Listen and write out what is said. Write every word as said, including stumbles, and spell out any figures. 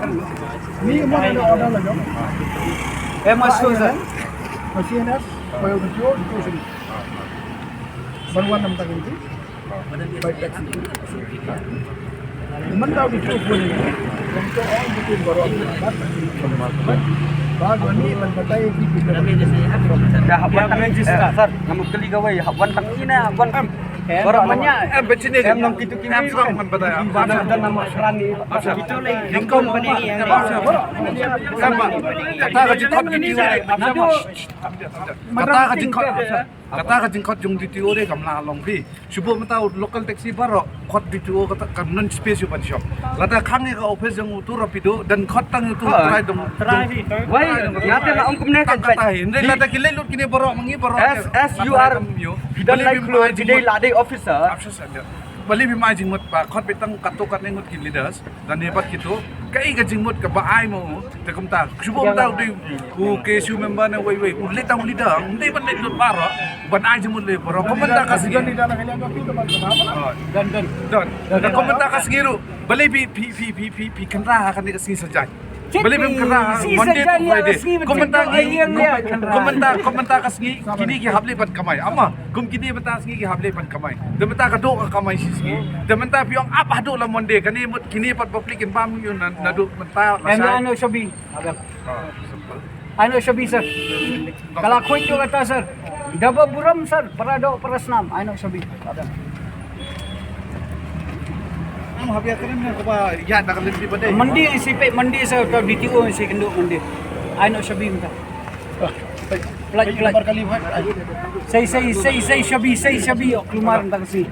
Ni mo na order la jong. Eh, masuk, sir. Masih na. Koyo video, video sini. Baru wan nam tang ini. By taxi. Mynta u dei u bun. Wan to ong dei u baroh. Ba dua ni ban batai di. Dah hap wan tang, eh, sir, nama kali kawai, hap wan tang ina, hap wan. Baroh manya. Em, bacini. Em, nang kitu kini. Em, serang man batai. Ba dah nama serani. Kitu lai. Yang kau bani ni. Em, kata ka jingkhot D T O. Nadu. Kata ka jingkhot. Kata ka jingkhot jong D T O de kam lah long bi. Shu buh mynta u local taxi baroh khot D T O kata kam don space u ban shong. Lada khang ïa ka office jong utu rapido dan khot tang utu trai dong. Trai. Wai, ïa te la ong kumne. Tang kata hi. Hynrei lada ki leit lut kine baroh ma ngi baroh. As, as you are. Phi don lai kloi ki dei la dei officer. Balei phim ai jingmut ba khot beit tang katto katne ngut ki leaders. Kane bad kito, kaei ka jingmut kaba ai mo, te kumta, shu bun tau dei, u K S U member ne wei wei, u leit tang u leader, um dei ban leit lut baroh, ban ai jingmut leit baroh, kumta ka sngi. Don, don. Don, don, kumta ka sngi ruh, balei phi, phi, phi, phi, phi, phi kynrah ha kane ka sngi Saitjaiñ. Balei phim kynrah ha Monday to Friday. Kumta ngi, kumta, kumta ka sngi, kine ki hap leit ban kamai. Ama, kum kine mynta sngi ki hap leit ban kamai. Te mynta ka doh ka kamai shi sngi. Te mynta phi ong ap haduh la Monday, kane mut kine pat public in bam ïa u na, naduh mynta la. Em, shai. Ano shabi. Ano shabi, sir. Ka la khuid ïa kata, sir. Daba burom, sir. Para doh, para snam. Ano shabi. Em, hap ïa kren ne kaba ïa da ka lynti ba dei. Monday shi peit, Monday, sir, ka D T O shi kynduh Monday. Ano shabi mynta. Plait, plait. Sei, sei, sei, sei shabi, sei shabi. Oh, kulmar mynta ka sngi.